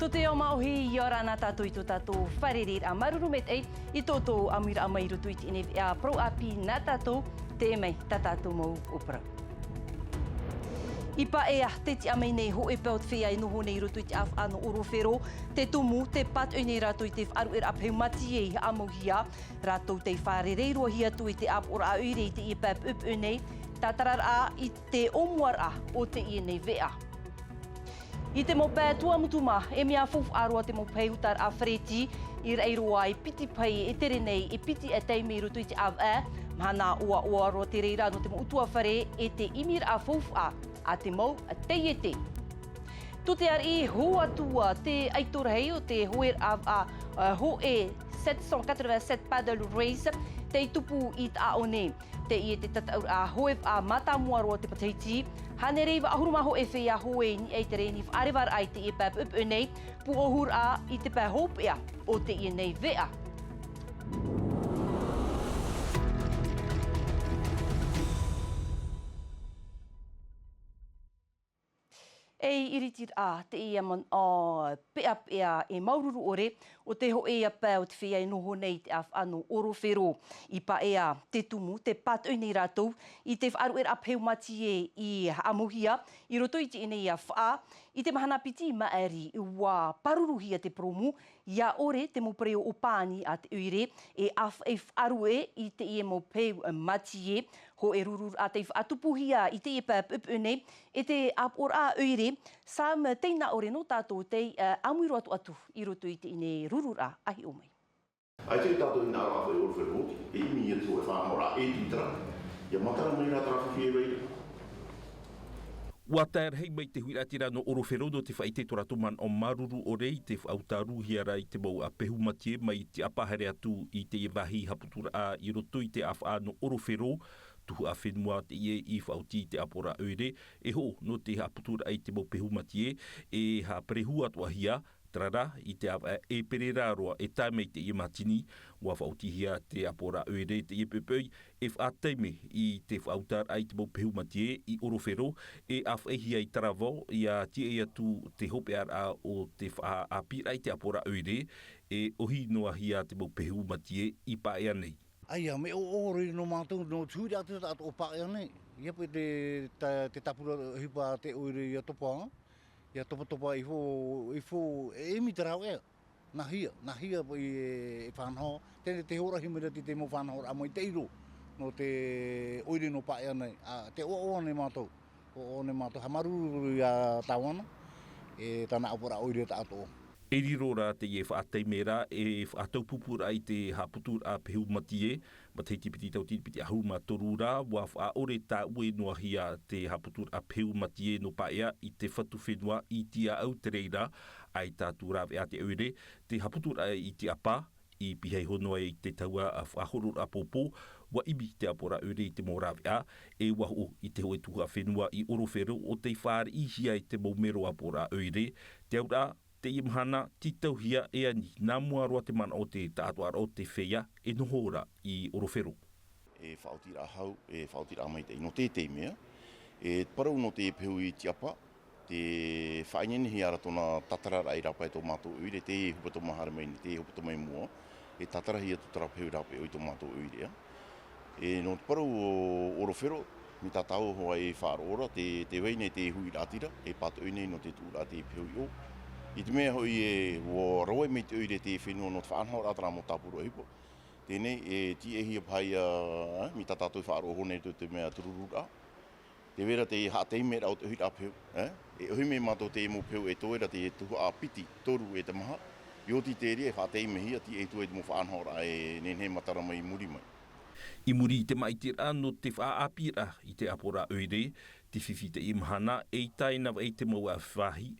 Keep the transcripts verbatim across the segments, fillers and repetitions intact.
Tō te ao māʻohi, ʻia ora na tātou i tō tātou fārereiraʻa. Māuruuru maitaʻi i tō tātou ʻāmuiraʻa mai i roto i teie nei veʻa parau ʻāpī nā tātou, teie mai tā tātou mau ʻōparau. I Paea, tē tiʻa mai nei hōʻē pae o te feiā e noho nei i roto i te ʻāfaʻa nō ʻOrofero, tē tumu, tē pātoʻi nei rātou i te faʻaruʻeraʻa pehu mātie i haʻamauhia. Rātou tei fārerei-roa-hia atu i te ʻāpoʻoraʻa ʻoire i teie pae puʻepuʻe nei, tātararaʻa i te ʻōmuaraʻa o teie nei veʻa. I te mau pae Tuamotu mā, e mea faufaʻa roa te mau pehu utaraʻa fare tī, i raʻi roa e piti pahi e tere nei, e piti e taime i roto i te ʻāvaʻe. Mahana ʻoaʻoa roa te reira nō te mau ʻutuāfare e te ʻimiraʻa faufaʻa a te mau taiete. Tō te ariʻi hō atu ā te ʻaito rahi o te hōʻē ʻāvaʻa, ā, hōʻē sept cent quatre-vingt-sept paddle race, tei tupu i Taʻaʻō nei. Teie te tataʻuraʻa hōʻē vaʻa mātāmua roa o te matahiti. Hānere iva ʻahuru mā hōʻē feiā hōʻē i niʻa i te reni faʻarevaraʻa i teie pae puʻepuʻe nei, pūʻohuraʻa i te pae hopeʻa o teie nei veʻa. E iritiraʻa teie manaʻo peʻapeʻa e māuruuru ʻore o te hōʻē pae o te feiā e noho nei i te ʻāfaʻa nō ʻOrofero. I Paea, tē tumu, tē pātoʻi nei rātou i te faʻaruʻeraʻa pehu mātie i haʻamauhia i roto i teie nei ʻāfaʻa. I te mahana piti i maʻiri, ʻua pāruruhia te purōmu, ʻia ʻore te mau pereoʻo pāni a te ʻoire e ʻāfaʻi faʻaruʻe i teie mau pehu mātie. Hōʻē rururaʻa tei faʻatupuhia i teie pae puʻepuʻe nei e te ʻāpoʻoraʻa ʻoire. Sam, tei nā ʻore nō tātou tei, ā, ʻāmui roa atu i roto i teie nei rururaʻa, ʻa hiʻo mai. ʻAita tātou i nā ʻō ʻāfaʻi ʻOrofero hoʻi, e ʻimi atu e faʻanahoraʻa e tītara, ʻia matara mai rā terā fifi e vai ra. ʻUa tae rahi mai te huiraʻatira nō ʻOrofero nō te faʻaʻite i tō rātou manaʻo māuruuru ʻore i te faʻautahia ra i te mau pehu mātie mai te ʻāpī haere atu i te vāhi haʻaputuraʻa i roto i te ʻāfaʻa nō ʻOrofero, tuhaʻa fenua teie i faʻaoti i te ʻāpoʻoraʻa ʻoire, e hoʻo nō te haʻaputuraʻa i te mau pehu mātie, e haʻaperehu atoʻahia, terā rā, i te ʻāvaʻe ʻēperēra roa e tae mai i teie mātini, ʻua faʻaotihia te ʻāpoʻoraʻa ʻoire i teie poʻipoʻi, e faʻataime i te faʻautaraʻa i te mau pehu mātie i ʻOrofero, e ʻāfaʻihia i Taravao, ʻia tīaʻi atu te hopeʻaraʻa o te faʻaʻāpīraʻa i te ʻāpoʻoraʻa ʻoire, e ʻohi noa hia te mau pehu mātie i Paea nei. ʻAia, mea ʻoʻoʻo roa nō mātou, nō te huiraʻatira taʻatoʻa o Paea nei. ʻIa, paʻi te, te, te tāpura ʻohipa a te ʻoire ʻia topa, ʻia topatopa i fo, i fo, e ʻimi te rāveʻa. Nāhea, nāhea paʻi e, e faʻanaho, te, te hōroʻahia mai ra te, te mau faʻanahoraʻa maitaʻi roa, nō te ʻoire nō Paea nei, ā, tē ʻoaʻoa nei mātou, ʻoaʻoa nei mātou, haʻamāuruuru iā tāvana, e tāna ʻāpoʻoraʻa ʻoire taʻatoʻa. E riro rā teie faʻataime ra, e faʻataupupuraʻa i te haʻaputuraʻa pehu mātie, matahiti piti tauatini piti ʻahuru mā toru ra, ʻua faʻaʻore tāʻue noa hia te haʻaputuraʻa pehu mātie nō Paea i te fatu fenua i Tiaʻau te reira, ʻaita atu rāveʻa te ʻoire, te haʻaputuraʻa i Tiapa, i pihaʻi iho noa i te tahua faʻahoroʻaraʻa pōpō, ʻua ʻimi te ʻāpoʻoraʻa ʻoire i te mau rāveʻa, e ʻua hoʻo i te hōʻē tuhaʻa fenua i ʻOrofero ʻo tei fāriʻihia e te mau mero ʻāpoʻoraʻa ʻoire, te auraʻa, teie mahana, tītauhia e ani, nā mua roa te manaʻo o te taʻatoʻaraʻa o te feiā e noho ra i ʻOrofero. E faʻaotiraʻa hau, e faʻaotiraʻa maitaʻi nō te taime, e parau nō te pehu i Tiapa, tē faʻaineinehia ra tōna tātararaʻa i rāpae tō mātou ʻoire, te hepetoma haere mai nei, te hepetoma i mua, e tātarahia atu terā pehu i rāpae i tō mātou ʻoire, ā. E nō te parau o ʻOrofero, mai tā tāua hoʻi e faʻaroʻo ra, tē, tē vai nei te huiraʻatira, e pātoʻi nei nō te tuʻuraʻa te pehu i ʻō. I te mea hoʻi ē, ʻua rave mai te ʻoire te fenua nō te faʻanahoraʻa terā mau tāpura ʻohipa. Teie nei, e tīaʻihia paʻi ā, ā, mai tā tātou e faʻaroʻo nei tō te mea te rururaʻa. Tē vai ra te haʻataimeraʻa o te ʻohiraʻa pehu, ā? E ʻohi mai mātou te mau pehu e toe ra te tuhaʻa piti, toru e te maha. I oti i te reira e faʻataimehia, tīaʻi atu ai te mau faʻanahoraʻa e nehenehe e matara mai i muri mai. I muri i te maʻitiraʻa nō te faʻaʻāpīraʻa i te ʻāpoʻoraʻa ʻoire, tē fifi teie mahana, ʻeita e navaʻi te mau vāhi.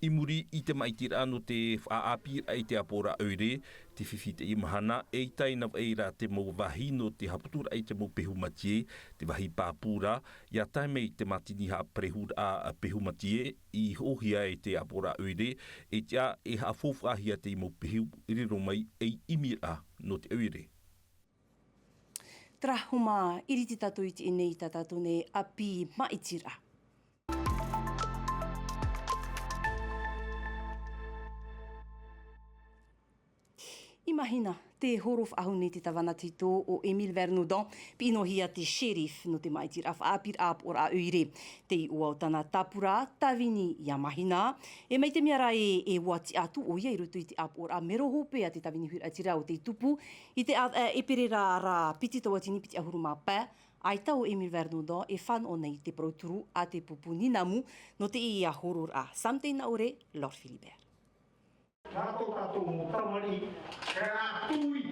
I muri i te maʻitiraʻa nō te faʻaʻāpīraʻa i te ʻāpoʻoraʻa ʻoire, tē fifi teie mahana, ʻeita e navaʻi ra te mau vāhi nō te haʻaputuraʻa i te mau pehu mātie, te vāhi pāpū ra, ʻia tae mai te mātini haʻaperehuraʻa pehu mātie, i hoʻohia e te ʻāpoʻoraʻa ʻoire, e tiʻa e haʻafaufaʻahia te mau pehu i riro mai ei ʻimiraʻa nō te ʻoire. Terā hoʻi mā, iriti tātou i teie nei i tā tātou nei ʻāpī maʻitiraʻa. Mahina, te horo faʻahou nei te tāvana tahito o Émile Vernodon, piʻi noa hia te shérif nō te maʻitiraʻa faʻaʻāpīraʻa ʻāpoʻoraʻa ʻoire. Te iʻoa o tāna tāpura, Tāvini ia Mahina. E mai te mea rā e, e ʻua tiʻa atu ʻoia i roto i te ʻāpoʻoraʻa mero hope a te Tāvini Huiraʻatira o tei tupu i te ʻāvaʻe ʻēperēra ra piti tauatini piti ʻahuru mā pae, ʻaita ʻo Émile Vernodon e fānaʻo nei i te parau turu a te pupu nīnamu nō teie hororaʻa. Sam Teinaʻore, Laure Philibert. Nā tō tātou mau tamariʻi, gratuit,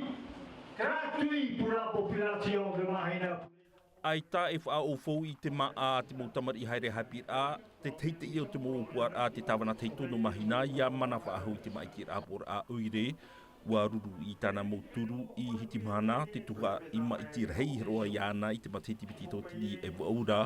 gratuit pour la population de Mahina. ʻAita e faʻaʻaufau i te māʻa a te mau tamariʻi haere haʻapiʻiraʻa, te teitei o te mau ʻōpuaraʻa a te tāvana tahito nō Mahina, ʻia mana faʻahou i te maʻitiraʻa ʻāpoʻoraʻa ʻoire. ʻUa ruru i tāna mau turu i Hitimahana, te tuhaʻa i maʻiti rahi roa iāna i te matahiti piti tauatini e vaʻu ra,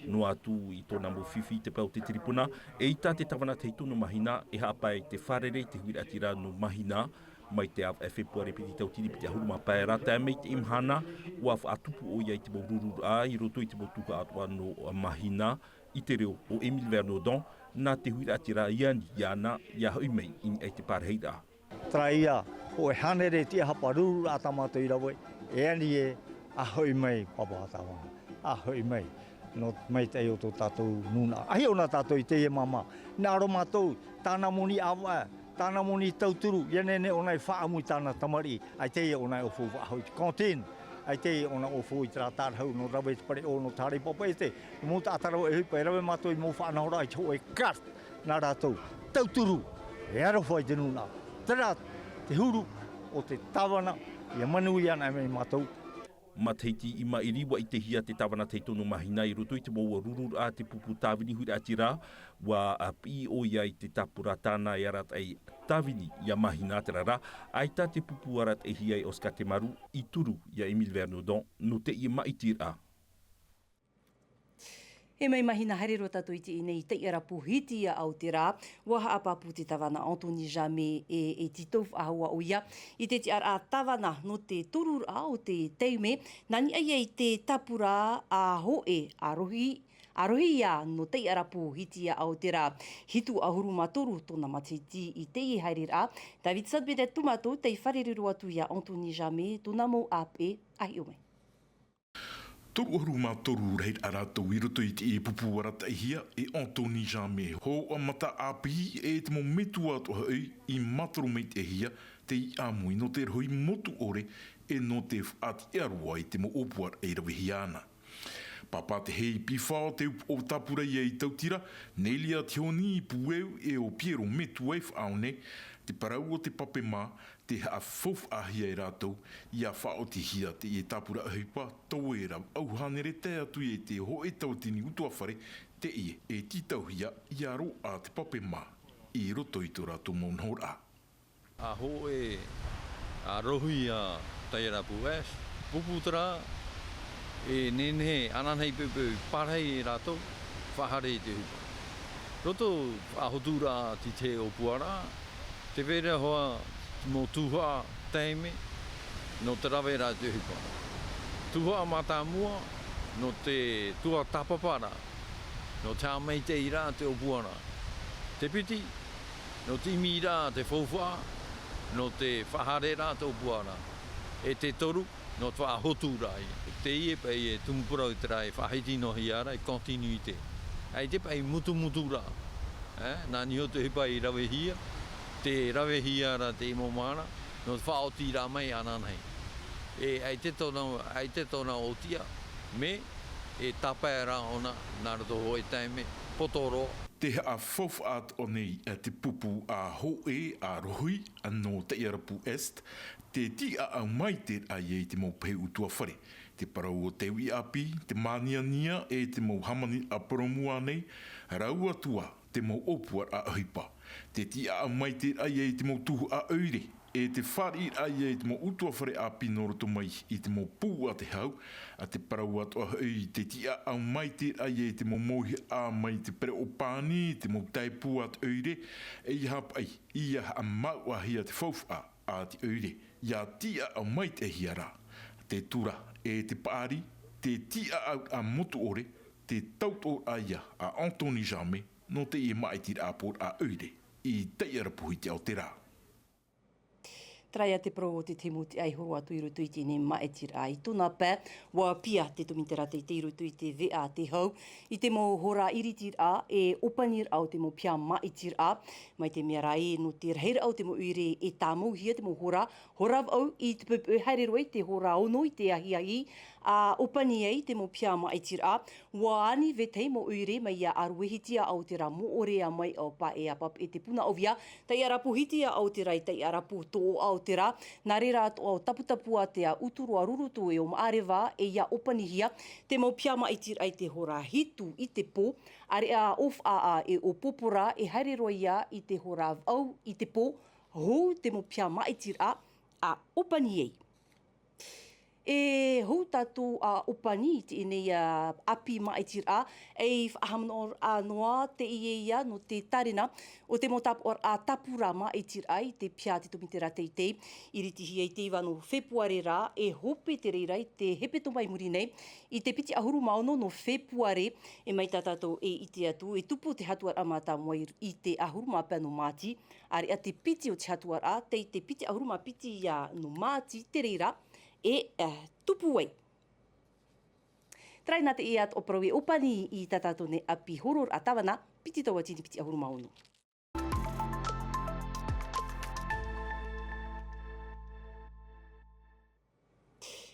noa atu i tōna mau fifi i te pae o te tiripuna. ʻEita te tāvana tahito nō Mahina e haʻapae i te fārerei i te Huiraʻatira nō Mahina, mai te ʻāvaʻe Fepuare piti tauatini piti ʻahuru mā pae ra, tae mai i teie mahana, ʻua faʻatupu ʻoia i te mau rururaʻa i roto i te mau tuhaʻa atoʻa nō Mahina, i te reo o Émile Vernodon, nā te Huiraʻatira i ani iāna, ʻia hoʻi mai i niʻa i te parahiraʻa. Terā ia, hōʻē hānere tiʻahapa rururaʻa tā mātou i rave, e ani ē, ʻa hoʻi mai, pāpā tāvana, ʻa hoʻi mai. Nō te maitaʻi o tō tātou nūnaʻa. ʻAita ʻōna tātou i teie māmā. Hinaʻaro mātou, tāna moni ʻāvaʻe, tāna moni tauturu, ʻia nehenehe ʻōna e faʻaʻamu i tāna tamariʻi, ʻaita ʻōna e ʻaufau faʻahou i te cantine, ʻaita ʻōna ʻaufau i terā tārahu, nō rave i te pareʻo, nō te haere i te papa ʻētē, nō mau taʻata rave ʻohipa, e rave mātou i mau faʻanahoraʻa i te hōʻē carte, nā rātou, tauturu, e aroha i te nūnaʻa. Terā te huru o te tāvana, ʻia manuia anaʻe mai mātou. Matahiti i maʻiri, ʻua ʻitehia te tāvana tahito nō Mahina i roto i te mau rururaʻa a te pupu Tāvini Huiraʻatira, ʻua piʻi ʻoia i te tāpura tāna e arataʻi Tāvini ia Mahina, terā rā, ʻaita te pupu arataʻihia e Oscar Temaru i turu ia Émile Vernodon nō teie maʻitiraʻa. E mai Mahina, haere roa tātou i teie nei taiʻarapu Hitia Aotearoa, ʻua haʻapāpū te tāvana Anthony Jamé e, e tītau faʻahou ʻoia i te tiʻaraʻa tāvana nō te toruraʻa o te taime, nā niʻa ia i te tāpura ʻa hōʻē, ʻa rohi, ʻa rohia nō taiʻarapu Hitia Aotearoa. Hitu ʻahuru mā toru tōna matahiti i teie haereraʻa. David Sadbede tō mātou tei fārerei roa atu ia Anthony Jamé, tōna mau ʻāpeʻe, ʻa hiʻo mai. Toru ʻahuru mā toru rahiraʻa rātou i roto i teie pupu arataʻihia e Anthony Jamé, hōʻē mata ʻāpī e te mau metua atoʻa hoʻi i mātaro maitaʻihia tei ʻāmui nō te rohi motu ʻore e nō te faʻatiʻa roa i te mau ʻōpuaraʻa i ravehia ana. Pāpā Te Heipiwha o te upoʻo tāpura ia i Tautira, Nelia Tihoni i Pueu e ʻo Piero Metua i Faʻaone, te parau o te pape mā, te haʻafaufaʻahia e rātou, ʻia faʻaotihia teie tāpura ʻohipa, toe ra ʻau hānere tae atu i te hōʻē tauatini utuafare, teie e tītauhia ʻia roaʻa te pape mā i roto i tō rātou mau nohoraʻa. ʻA hōʻē, ʻa rohi a taiʻarapu Est, pupu terā, e nehenehe ananahi poʻipoʻi parahi e rātou, faʻahaere i te ʻohipa. Roto faʻahoturaʻa i te ʻōpuaraʻa, tē vai ra hoʻi te mau tuhaʻa taime, nō te raveraʻa i te ʻohipa. Tuhaʻa mātāmua, nō te tuatāpaparaʻa, nō te haʻamaitaʻiraʻa i te ʻōpuaraʻa. Te piti, nō te ʻimiraʻa i te faufaʻa, nō te faʻahaereraʻa i te ʻōpuaraʻa. E te toru, nō te faʻahoturaʻa ia. Teie paʻi e tumu parau terā e faʻahiti noa hia ra, e continuité. ʻAita paʻi mutumuturaʻa. E, nā niʻa i te ʻohipa i ravehia, tē ravehia ra i teie mau mahana, nō te faʻaotiraʻa mai ananahi. E, ʻaita tōna, ʻaita tōna ʻōtiʻa, mea, e tāpae ra ʻōna, nā roto hōʻē taime, poto roa. Te haʻafaufaʻa atoʻa nei a te pupu ʻa hōʻē, ʻa rohi, nō taiʻarapu Est, te tiʻaʻau maitaʻiraʻa ia i te mau pahi utuafare, te parau o te uʻi ʻāpī, te māniania e te mau hāmaniraʻa parau mua nei, rāua atoʻa te mau ʻōpuaraʻa ʻohipa. Te tiʻaʻau maitaʻiraʻa ia i te mau tuhaʻa ʻoire, e te fāriʻiraʻa ia i te mau utuafare ʻāpī nō roto mai i te mau pū a te hau, ʻa te parau atoʻa hoʻi te tiʻaʻau maitaʻiraʻa ia i te mau mauhaʻa mai te pereʻoʻo pani, te mau taipū a te ʻoire, e ʻia haʻapaʻi, ʻia haʻamāuʻahia te faufaʻa a te ʻoire, ʻia tiʻaʻau maitaʻihia ra te tura e te paʻari, te tiʻaʻauraʻa motu ʻore, te tautoʻoraʻa ia a Anthony Jamé nō teie maʻitiraʻa ʻāpoʻoraʻa ʻoire i taiʻarapu Hitia Aotearoa. Terā ia te parau o te tahi mau tiʻa e horo atu i roto i teie nei māʻitiraʻa. I tōna pae, ʻua piʻi te tōmitera teitei i roto i te veʻa a te hau, i te mau hora ʻiritiraʻa e ʻōpaniraʻa o te mau piha māʻitiraʻa. Mai te mea rā ē, nō te rahiraʻa o te mau ʻoire e tāmauhia te mau hora, hora vaʻu i te poʻipoʻi haere roa i te hora ono i te ahiahi, ʻa ʻōpani ai te mau piha māʻitiraʻa. ʻUa ani vetahi mau ʻoire mai iā ʻAruehiti a Aotera, Moʻorea mai ʻo Pae a Papeʻete Punaʻauia, Taiʻarapu Hiti a Aotera, i Taiʻarapu Toʻo Aotera, nā reira atoʻa ʻo Taputapuātea, Uturoa, Rurutu e ʻo Maʻareva, e ʻia ʻōpanihia te mau piha māʻitiraʻa i te hora hitu i te pō, ʻāreʻa ʻo Faʻaʻā e ʻo Pōpora, e haere roa ia i te hora vaʻu i te pō, hou te mau piha māʻitiraʻa ʻa ʻōpani ai. E hou tātou ʻa ʻōpani i teie nei ʻāpī māʻitiraʻa, ei faʻahaʻamanaʻoraʻa noa teie ia nō te tārena o te mau tāpaʻoraʻa tāpura māʻitiraʻa i te piha a te tōmitera teitei. I ʻiritihia i te iva nō Fepuare rā, e hope te reira i te hepetoma i muri nei, i te piti ʻahuru mā ono nō Fepuare, e mai tā tātou e ʻite atu, e tupu te hatuaraʻa mātāmua i te ʻahuru mā pae nō Māti, ʻāreʻa te piti o te hatuaraʻa, tei te piti ʻahuru mā piti ia nō Māti, te reira, e, eh, tupu ai. Terā ia nā teie atoʻa parau e ʻōpani i tā tātou nei ʻāpī hororaʻa tāvana, piti tauatini piti ʻahuru mā ono.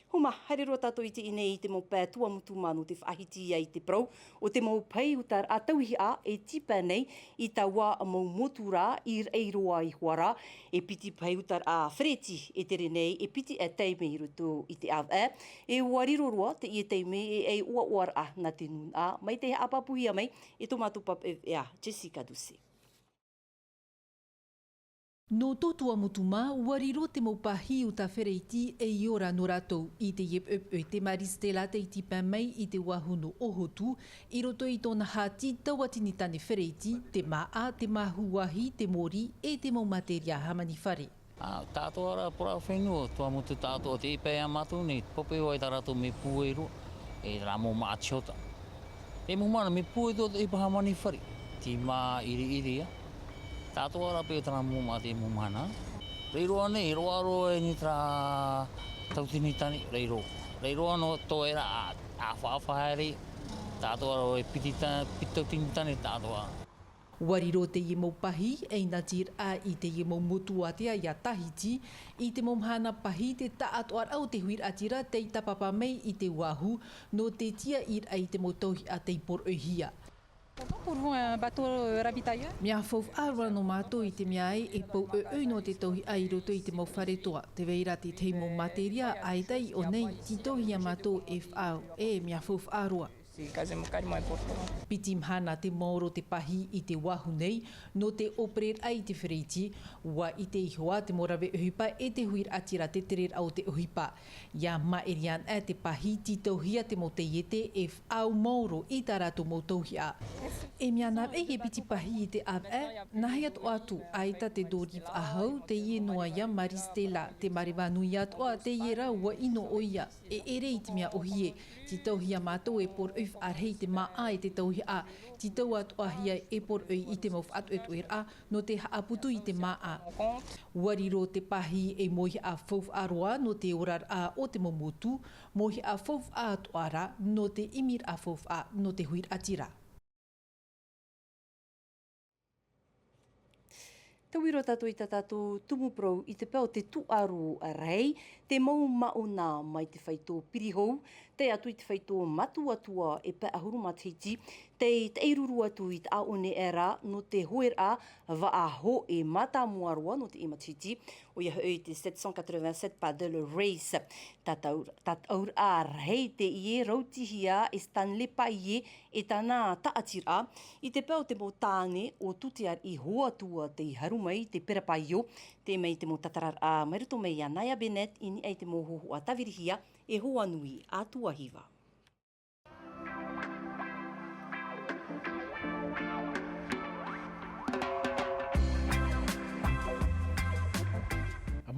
Homa, haere roa tātou i teie nei i te mau pae Tuamotu mā nō te faʻahiti ia i te parau o te mau pahi utaraʻa tauihaʻa e tīpae nei i taua mau motu ra i raʻi roa i hoara. E piti pahi utaraʻa fereti e tere nei, e piti e taime i roto i te ʻāvaʻe. E ʻua riro roa teie taime e ʻoaʻoaraʻa nā te nūnaʻa, mai tei haʻapāpūhia mai e tō mātou papaʻi veʻa Jessica Doucet. Nō tō Tuamotu mā, ʻua riro te mau pahi uta fereti ei ora nō rātou. I teie poʻipoʻi, te Maris Stella tei tīpae mai i te uāhu nō ʻŌhotu, i roto i tōna hāti tauatini tane fereti, te māʻa, te māhū vāhi, te mōrī, e te mau materia hāmani fare. Ā, tātou rā, parau fenua, Tuamotu tātou, te pae a mātou nei, pope vai tā rātou mea pūai roa, e rā mau māʻa tihota. Te mau māʻa, mea pūai roa te ʻohipa hāmani fare, te māʻa ʻiriʻiri, ā. Tātou rā paʻi o terā mau māʻa te mau māʻa. Riro nei, roa roa e nei terā tauatini tane, riro. Riro anō, toe rā, ā, ʻāfaʻafa haere, tātou rā e piti ta-, piti tauatini tane tātou rā. ʻUa riro teie mau pahi, ei natiraʻa i teie mau motu ātea iā Tahiti, i te mau mahana pahi te taʻatoʻaraʻa o te huiraʻatira tei tāpapa mai i te uāhu, nō te tiaʻiraʻa i te mau tauihaʻa tei poroʻihia. Comment pour vous un bateau, euh, ravitailleur ? Mea faufaʻa roa nō mātou i te mea ē, e pou ʻoiʻoi nō te tauihaʻa i roto i te mau fare toa. Tē vai ra te tahi mau materia, ʻaita i ʻō nei, tītauhia mātou e faʻaau, e mea faufaʻa roa. C'est quasiment, quasiment important. Piti mahana te maoro te pahi i te uāhu nei, nō te ʻōpereraʻa i te fereti, ʻua ʻite iho ā te mau rave ʻohipa e te huiraʻatira te tereraʻa o te ʻohipa. ʻIa maʻiri anaʻe te pahi, tītauhia te mau taiete e faʻaau maoro i tā rātou mau tauihaʻa. E mea nā vai e piti pahi i te ʻāvaʻe, nā hea atoʻa atu, ʻaita te dori faʻahou, teie noa ia Maris Stella, te mareva nui atoʻa, teie rā ʻua ʻino ʻoia, e ʻere i te mea ʻōhie. Tītauhia mātou e poroʻi faʻarahi i te māʻa e te tauihaʻa, tītau atoʻahia e poroʻi i te mau faʻatoʻetoʻeraʻa nō te haʻaputu i te māʻa. ʻUa riro te pahi ei mauihaʻa faufaʻa roa nō te oraraʻa o te mau motu, mauihaʻa faufaʻa atoʻa rā nō te ʻimiraʻa faufaʻa nō te huiraʻatira. Taui roa tātou i tā tātou tumu parau i te pae o te tūʻaro rahi, te mau māʻona mai te faito Pirihou, tae atu i te faito Matuatua e pae ʻahuru matahiti, tei taʻiruru atu i te ʻāʻone aʻera nō te hoeraʻa vaʻa hōʻē mātāmua roa nō teie matahiti, ʻoia hoʻi te sept cent quatre-vingt-sept paddle race. Tātou, tātauraʻa rahi teie rautihia e Stanley Paie e tāna taʻatiraʻa i te pae o te mau tāne o Tūteariʻi Hoatua tei haru mai i te Pera Paio, tē mai te mau tātararaʻa mai roto mai iā Naya Bennett i niʻa i te mau hōhoʻa tāvirihia e Hoanui a Tuahiva.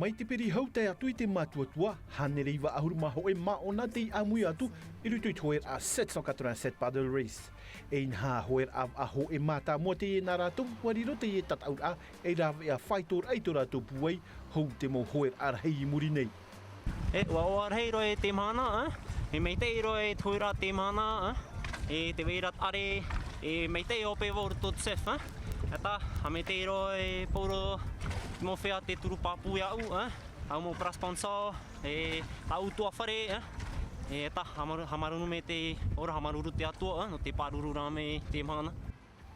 Mai te piri hau tae atu i te mātuatua, hānere iva ʻahuru mā hōʻē māʻona tei ʻāmui atu i roto i te hoeraʻa sept cent quatre-vingt-sept paddle race. E inaha hoeraʻa vaʻa hōʻē mātāmua teie nā rātou, ʻua riro teie tataʻuraʻa ei rāveʻa faitoraʻa i tō rātou pūai, hou te mau hoeraʻa rahi i muri nei. E, ʻua ʻoaʻoa rahi roa e te mahana, e. E maitaʻi roa e te hoeraʻa te mahana, e. E te vai ra ʻāreʻa, e maitaʻi ʻope vau roto te chef, e. E tā, ʻa maitaʻi roa e Pauro, te mau fea te turu pāpū iāʻu, e. Au mau para sponsor, e, tāʻu tuafare, e. E tā, haʻamāuruuru mai te, ʻaore haʻamāuruuru te Atua, e, nō te pāruru rā mai te mahana.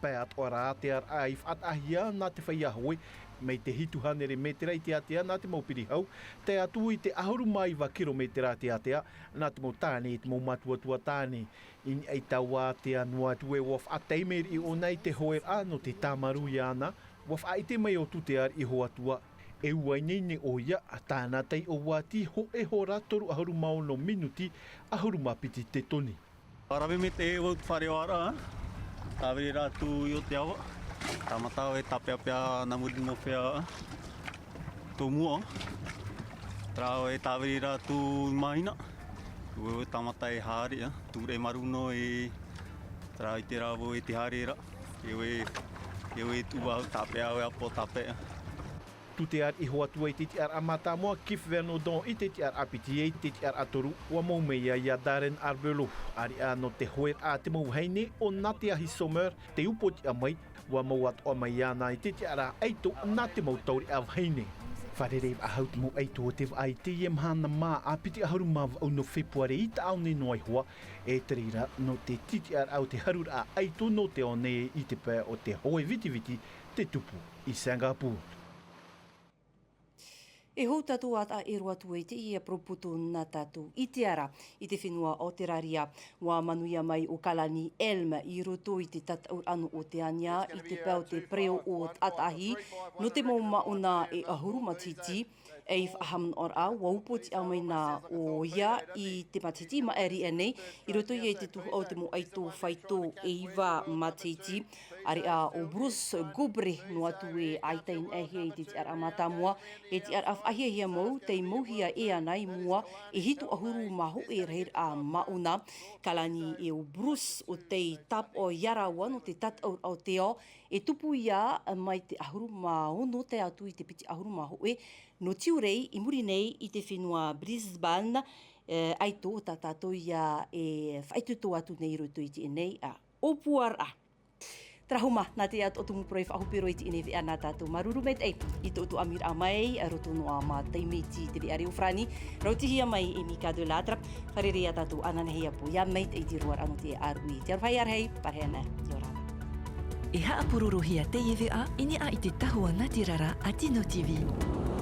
Pae atoʻa rā te āraʻa i faʻataʻahia nā te feiā hoe, mai te hitu hānere mētera i te ātea nā te mau piri hau, tae atu i te ʻahuru mā iva kirometera te ātea, nā te mau tāne i te mau mātuatua tāne. I niʻa i taua ātea noa atu ē ʻua faʻatae mai riʻi ʻōna i te hoeraʻa nō te tāmarū iāna, ʻua faʻaʻite mai ʻo Tū te ariʻi hoatua. E ua ineine ʻoia, tāna taiʻo ʻua tītau e hora toru ʻahuru mā ono minuti, ʻahuru mā piti te toni. Rave mai te vau te fare o ara, tāviri rātou i ʻō te awa. Tāmata e tāpeapea nā muri nō fea tō mua. Terā e tāviri rātou i mahina. Ua tāmata e haere, tū rē maru nō e terā i te rā vau e te haere ra. E ue, e ue tū vau tāpea, e apo tāpea. Tū te ariʻi hoatua i te tiʻaraʻa mātāmua, Keith Vernodon i te tiʻaraʻa piti, e i te tiʻaraʻa toru, ʻua mau mai ia Darren Arbelo, ariʻa nō te hoeraʻa te mau vahine o Nāteahi Sommer, tei upoʻotiʻa mai, ʻua mau atoʻa mai iāna i te tiʻaraʻa ʻaito nā te mau taureʻa vahine. Fārerei faʻahou te mau ʻaito o te vaʻa i teie mahana mā, ʻa piti ʻahuru mā vaʻu nō Fepuare i tāone noa iho ā, e te reira nō te tiʻaraʻa o te haruraʻa ʻaito nō te ao nei i te pae o te hoe vitiviti te tupu i Singapore. E hou tātou ʻa taʻa ʻero atu i teie poroputu nā tātou i te ara, i te fenua Aoteraria. ʻUa manuia mai ʻo Kalani Elm i roto i te tataʻuraʻa nō Oteania i te pae o te parau o Taʻatahi, nō te mau māʻona e ʻahuru matahiti. E i faʻahaʻamanaʻoraʻa, ʻua upoʻotiʻa mai na ʻoia i te matahiti i maʻiri aʻe nei, i roto ia i te tuhaʻa o te mau ʻaito faito e iva matahiti. ʻĀreʻa ʻo Bruce Gobreh noa atu e ʻaita i niʻa i te tiʻaraʻa mātāmua, e tiʻaraʻa faʻahiahia mau, tei mauhia e ana i mua e hitu ʻahuru mā hōʻē rahiraʻa māʻona. Kalani e ʻo Bruce ʻo tei tāpaʻo ia rāua nō te tataʻuraʻa o te ao, e tupu ia mai te ʻahuru mā ono tae atu i te piti ʻahuru mā hōʻē nō Tiurai i muri nei i te fenua Brisbane, e, ʻaito tā tātou ia e faʻaitoito atu nei i roto i teie nei, ā, ʻōpuaraʻa. Terā hoʻi mā, nā te atoʻa tumu parau e faʻahope roa i teie nei veʻa nā tātou. Māuruuru maitaʻi i tō ʻoutou ʻāmuiraʻa mai, roto noa mā Taimeiti i te veʻa reo farāni, rautihia mai e Mika de Ladra, fārerei ia tātou ananahi ʻāpō, ʻia maitaʻi te roaraʻa nō te ʻāruʻi. Te aroha ia rahi, pārahi ana, ʻia ora na. E haʻapurorohia teie veʻa i niʻa i te tahua nā te rara a Tino T V.